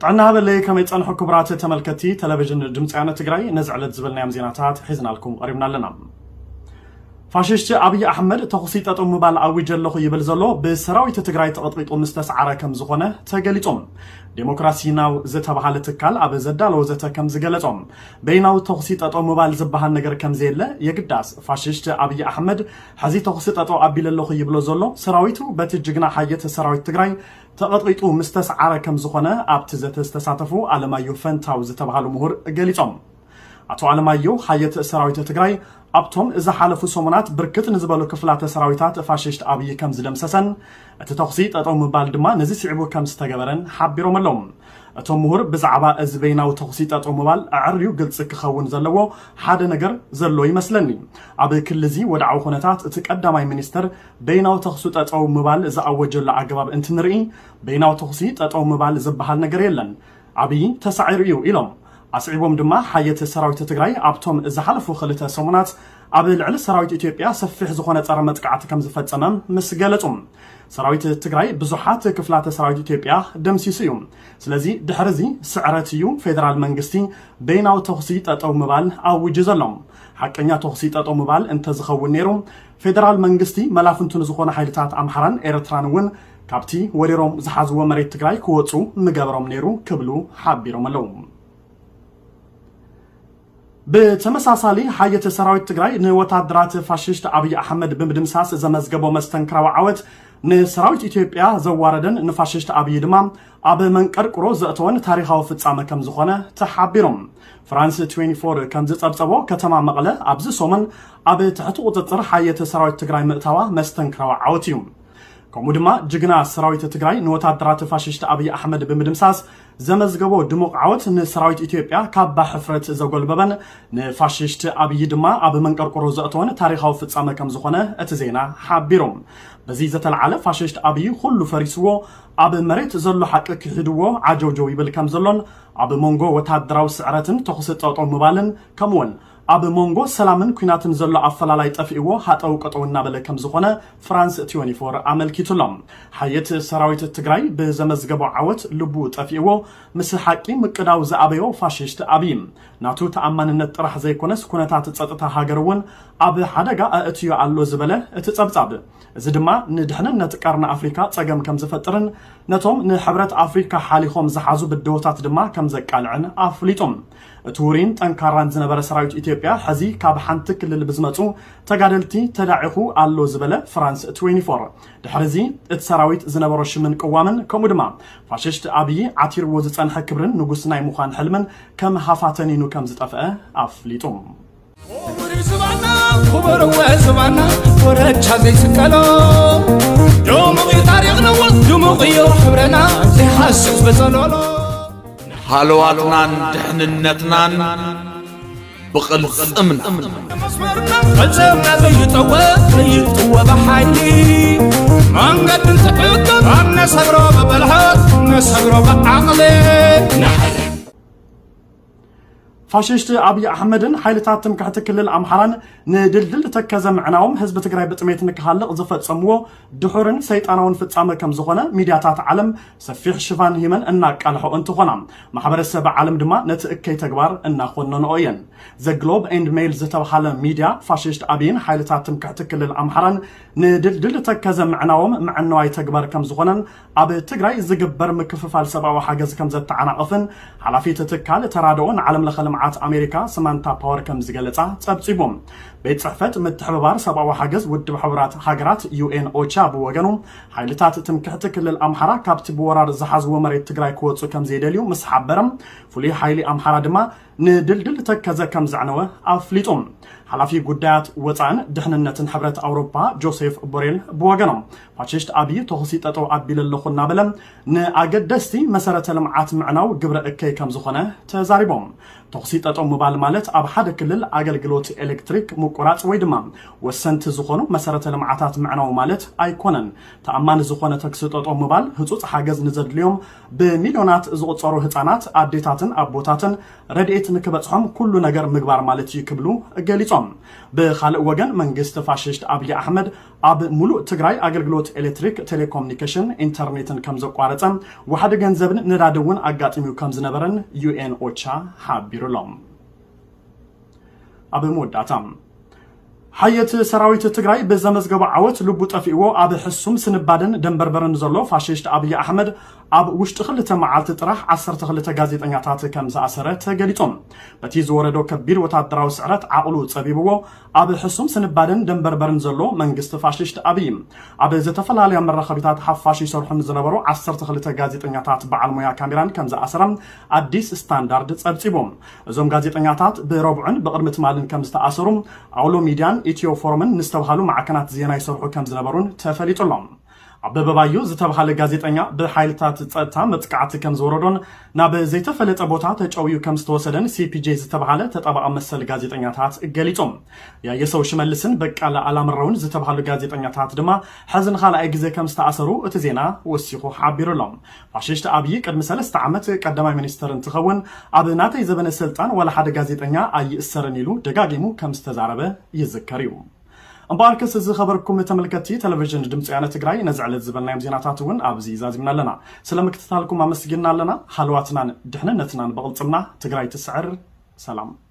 ጥዕና ሃበለይ፣ ከመይ ጸንሑ ክቡራት ተመልከቲ ቴሌቪዥን ድምፂ ወያነ ትግራይ? ነዚ ዕለት ዝበልናዮም ዜናታት ሒዝናልኩም ቀሪብና ኣለና። ፋሽስት ኣብይ ኣሕመድ ተኹሲ ጠጠው ምባል ኣዊጀ ኣለኹ ይብል ዘሎ ብሰራዊት ትግራይ ተቐጥቂጡ ምስ ተሰዓረ ከም ዝኾነ ተገሊጹ። ዴሞክራሲ ናው ዝተባሃለ ትካል ኣብ ዘዳለዎ ዘተ ከም ዝገለጾ፣ በይናዊ ተኹሲ ጠጠው ምባል ዝበሃል ነገር ከም ዘየለ የግዳስ ፋሽስት ኣብይ ኣሕመድ ሕዚ ተኹሲ ጠጠው ኣቢለ ኣለኹ ይብሎ ዘሎ ሰራዊቱ በቲ ጅግና ሓየት ሰራዊት ትግራይ ተቐጥቂጡ ምስ ተሰዓረ ከም ዝኾነ ኣብቲ ዘተ ዝተሳተፉ ኣለማየሁ ፈንታው ዝተባሃሉ ምሁር ገሊጾም። ኣቶ ኣለማየሁ ሓየት ሰራዊት ትግራይ ኣብቶም ዝሓለፉ ሰሙናት ብርክት ንዝበሉ ክፍላተ ሰራዊታት ፋሽስት ኣብይ ከም ዝደምሰሰን እቲ ተኹሲ ጠጠው ምባል ድማ ነዚ ስዒቡ ከም ዝተገበረን ሓቢሮም ኣለዉ። እቶም ምሁር ብዛዕባ እዚ በይናዊ ተኹሲ ጠጠው ምባል ኣዕርዩ ግልፂ ክኸውን ዘለዎ ሓደ ነገር ዘሎ ይመስለኒ። ኣብ ክልዚ ወድዓዊ ኩነታት እቲ ቀዳማይ ሚኒስተር በይናዊ ተኹሲ ጠጠው ምባል ዝኣወጀሉ ኣገባብ እንትንርኢ በይናዊ ተኹሲ ጠጠው ምባል ዝበሃል ነገር የለን። ኣብይ ተሳዒሩ እዩ ኢሎም። ኣስዒቦም ድማ ሓየት ሰራዊት ትግራይ ኣብቶም ዝሓለፉ ክልተ ሰሙናት ኣብ ልዕሊ ሰራዊት ኢትዮጵያ ሰፊሕ ዝኾነ ጸረ መጥቃዕቲ ከም ዝፈጸመ ምስ ገለጹ፣ ሰራዊት ትግራይ ብዙሓት ክፍላተ ሰራዊት ኢትዮጵያ ደምሲሱ እዩ። ስለዚ ድሕሪ እዚ ስዕረት እዩ ፌደራል መንግስቲ በይናዊ ተኹሲ ጠጠው ምባል ኣውጁ ዘሎ። ሓቀኛ ተኹሲ ጠጠው ምባል እንተዝኸውን ነይሩ ፌደራል መንግስቲ መላፍንቱ ንዝኾኑ ሓይልታት ኣምሓራን ኤርትራን እውን ካብቲ ወሪሮም ዝሓዝዎ መሬት ትግራይ ክወፁ ምገበሮም ነይሩ ክብሉ ሓቢሮም ኣለዉ። ብተመሳሳሊ ሓየት ሰራዊት ትግራይ ንወታደራት ፋሽስት ኣብይ ኣሕመድ ብምድምሳስ ዘመዝገቦ መስተንክራዊ ዓወት ንሰራዊት ኢትዮጵያ ዘዋረደን ንፋሽስት ኣብይ ድማ ኣብ መንቀርቅሮ ዘእተወን ታሪኻዊ ፍጻመ ከም ዝኾነ ተሓቢሮም። ፍራንስ ትዌንቲ ፎር ከም ዝጸብጸቦ ከተማ መቐለ ኣብዚ ሰሙን ኣብ ትሕቲ ቁጽጽር ሓየት ሰራዊት ትግራይ ምእታዋ መስተንክራዊ ዓወት እዩ። ከምኡ ድማ ጅግና ሰራዊት ትግራይ ንወታደራት ፋሽስት ኣብይ ኣሕመድ ብምድምሳስ ዘመዝገቦ ድሙቕ ዓወት ንሰራዊት ኢትዮጵያ ካባ ሕፍረት ዘጎልበበን ንፋሽስት ኣብይ ድማ ኣብ መንቀርቆሮ ዘእተወን ታሪኻዊ ፍጻመ ከም ዝኾነ እቲ ዜና ሓቢሩ። በዚ ዝተለዓለ ፋሽስት ኣብይ ኩሉ ፈሪስዎ ኣብ መሬት ዘሎ ሓቂ ክሒድዎ ዓጀውጀው ይብል ከም ዘሎን ኣብ መንጎ ወታደራዊ ስዕረትን ተኹሲ ጠጠው ምባልን ከምኡውን ኣብ መንጎ ሰላምን ኲናትን ዘሎ ኣፈላላይ ጠፊእዎ ሃጠው ቀጠው እናበለ ከም ዝኾነ ፍራንስ ትዌንቲ ፎር ኣመልኪቱ ኣሎ። ሓየት ሰራዊት ትግራይ ብዘመዝገቦ ዓወት ልቡ ጠፊእዎ ምስ ሓቂ ምቅዳው ዝኣበዮ ፋሽስት ኣብይ ናቱ ተኣማንነት ጥራሕ ዘይኮነስ ኩነታት ጸጥታ ሃገር እውን ኣብ ሓደጋ ኣእትዮ ኣሎ ዝበለ እቲ ጸብጻብ፣ እዚ ድማ ንድሕንነት ቀርኒ ኣፍሪካ ጸገም ከም ዝፈጥርን ነቶም ንሕብረት ኣፍሪካ ሓሊኾም ዝሓዙ ብድሆታት ድማ ከም ዘቃልዕን ኣፍሊጡ። እቲ ውሩይን ጠንካራን ዝነበረ ሰራዊት ኢትዮጵያ ሕዚ ካብ ሓንቲ ክልል ብዝመፁ ተጋደልቲ ተዳዒኹ ኣሎ ዝበለ ፍራንስ ትዌንቲ ፎር፣ ድሕሪ እዚ እቲ ሰራዊት ዝነበሮ ሽምን ቅዋምን ከምኡ ድማ ፋሽስት ኣብይ ዓቲርዎ ዝፀንሐ ክብርን ንጉስ ናይ ምዃን ሕልምን ከም ሃፋ ተኒኑ ከም ዝጠፍአ ኣፍሊጡ። ክቡር ዝባና ክቡር ወ ዝባና ወረቻ ዘይስቀሎ ድሙቕ እዩ ታሪኽና ድሙቕ እዩ ሕብረና ዘይሃስስ በጸሎሎ። ሃለዋትናን ድሕንነትናን ብቕልጽምና። መስመርና ቅልጽምና ዘይጠወ ዘይጥወ ብሓይሊ መንገዲ እንትዕቅብ ኣብ ነሰግሮ ብብልሓት ነሰግሮ ብዓቕሊ። ፋሽስት ኣብይ ኣሕመድን ሓይልታት ትምክሕቲ ክልል ኣምሓራን ንድልድል ተከዘ ምዕናዎም ህዝቢ ትግራይ ብጥሜት ንክሃልቕ ዝፈጸምዎ ድሑርን ሰይጣናውን ፍጻመ ከም ዝኾነ ሚድያታት ዓለም ሰፊሕ ሽፋን ሂመን እናቃልሖ እንትኾና፣ ማሕበረሰብ ዓለም ድማ ነቲ እከይ ተግባር እናኾነንኦ እየን። ዘ ግሎብ ኤንድ ሜይል ዝተብሃለ ሚድያ ፋሽስት ኣብይን ሓይልታት ትምክሕቲ ክልል ኣምሓራን ንድልድል ተከዘ ምዕናዎም ምዕነዋይ ተግባር ከም ዝኾነን ኣብ ትግራይ ዝግበር ምክፍፋል ሰብኣዊ ሓገዝ ከም ዘተዓናቕፍን ሓላፊት ትካል ተራድኦ ንዓለም ለኸ ልምዓት ኣሜሪካ ስማንታ ፓወር ከም ዝገለጻ ጸብጺቡ። ቤት ጽሕፈት ምትሕብባር ሰብኣዊ ሓገዝ ውድብ ሕቡራት ሃገራት ዩ ኤን ኦቻ ብወገኑ ሓይልታት ትምክሕቲ ክልል ኣምሓራ ካብቲ ብወራር ዝሓዝዎ መሬት ትግራይ ክወፁ ከም ዘይደልዩ ምስ ሓበረ ፍሉይ ሓይሊ ኣምሓራ ድማ ንድልድል ተከዘ ከም ዘዕነወ ኣፍሊጡ። ሓላፊ ጉዳያት ወፃእን ድሕንነትን ሕብረት ኣውሮፓ ጆሴፍ ቦሬል ብወገኖም ፋሽስት ኣብይ ተኹሲ ጠጠው ኣቢለ ኣለኹ እናበለ ንኣገደስቲ መሰረተ ልምዓት ምዕናው ግብረ እከይ ከም ዝኾነ ተዛሪቦም። ተኹሲ ጠጠው ምባል ማለት ኣብ ሓደ ክልል ኣገልግሎት ኤሌክትሪክ ምቁራጽ ወይ ድማ ወሰንቲ ዝኾኑ መሰረተ ልምዓታት ምዕናው ማለት ኣይኮነን። ተኣማኒ ዝኾነ ተግሲ ጠጠው ምባል ህጹጽ ሓገዝ ንዘድልዮም ብሚልዮናት ዝቑጸሩ ህጻናት፣ ኣዴታትን ኣቦታትን ረድኤት ንክበጽሖም ኩሉ ነገር ምግባር ማለት እዩ ክብሉ ገሊጾም። ብኻልእ ወገን መንግስቲ ፋሽስት ኣብይ ኣሕመድ ኣብ ሙሉእ ትግራይ ኣገልግሎት ኤሌክትሪክ፣ ቴሌኮሙኒኬሽን፣ ኢንተርኔትን ከም ዘቋረጸ፣ ዋሕዲ ገንዘብን ነዳዲ እውን ኣጋጢሙ ከም ዝነበረን ዩ ኤን ኦቻ ሓቢሩሎም። ኣብ መወዳእታ፣ ሓየት ሰራዊት ትግራይ ብዘመዝገቦ ዓወት ልቡ ጠፊእዎ ኣብ ሕሱም ስንባደን ደንበርበርን ዘሎ ፋሽስት ኣብይ ኣሕመድ ኣብ ውሽጢ ክልተ መዓልቲ ጥራሕ ዓሰርተ ክልተ ጋዜጠኛታት ከም ዝኣሰረ ተገሊጹ። በቲ ዝወረዶ ከቢድ ወታደራዊ ስዕረት ዓቕሉ ጸቢብዎ ኣብ ሕሱም ስንባደን ደንበርበርን ዘሎ መንግስቲ ፋሽስት ኣብይ፣ ኣብ ዝተፈላለያ መራኸቢታት ሓፋሽ ይሰርሑ ንዝነበሩ ዓሰርተ ክልተ ጋዜጠኛታት በዓል ሞያ ካሜራን ከም ዝኣሰረ ኣዲስ ስታንዳርድ ጸብጺቡ። እዞም ጋዜጠኛታት ብረቡዕን ብቕድሚ ትማልን ከም ዝተኣሰሩ ኣውሎ ሚድያን ኢትዮ ፎረምን ንዝተባሃሉ ማዕከናት ዜና ይሰርሑ ከም ዝነበሩን ተፈሊጡ ኣሎ። ኣበበ ባዩ ዝተባሃለ ጋዜጠኛ ብሓይልታት ጸጥታ መጥቃዕቲ ከም ዝወረዶን ናብ ዘይተፈለጠ ቦታ ተጨውዩ ከም ዝተወሰደን ሲ ፒ ጄ ዝተባሃለ ተጣባቒ መሰል ጋዜጠኛታት ገሊጹ። ያየሰው ሽመልስን በቃለ ኣላምረውን ዝተባሃሉ ጋዜጠኛታት ድማ ሕዚ ንኻልኣይ ግዜ ከም ዝተኣሰሩ እቲ ዜና ወሲኹ ሓቢሩ ኣሎ። ፋሽስት ኣብይ ቅድሚ ሰለስተ ዓመት ቀዳማይ ሚኒስተር እንትኸውን፣ ኣብ ናተይ ዘበነ ስልጣን ዋላ ሓደ ጋዜጠኛ ኣይእሰርን ኢሉ ደጋጊሙ ከም ዝተዛረበ ይዝከር እዩ። እምበኣርከስ ዝኸበርኩም ተመልከትቲ ቴሌቪዥን ድምፂ ወያነ ትግራይ፣ ነዚ ዕለት ዝበልናዮም ዜናታት እውን ኣብዚ ዛዚምና ኣለና። ስለ ምክትታልኩም ኣመስጊንና ኣለና። ሃለዋትናን ድሕንነትናን ብቕልፅምና። ትግራይ ትስዕር። ሰላም።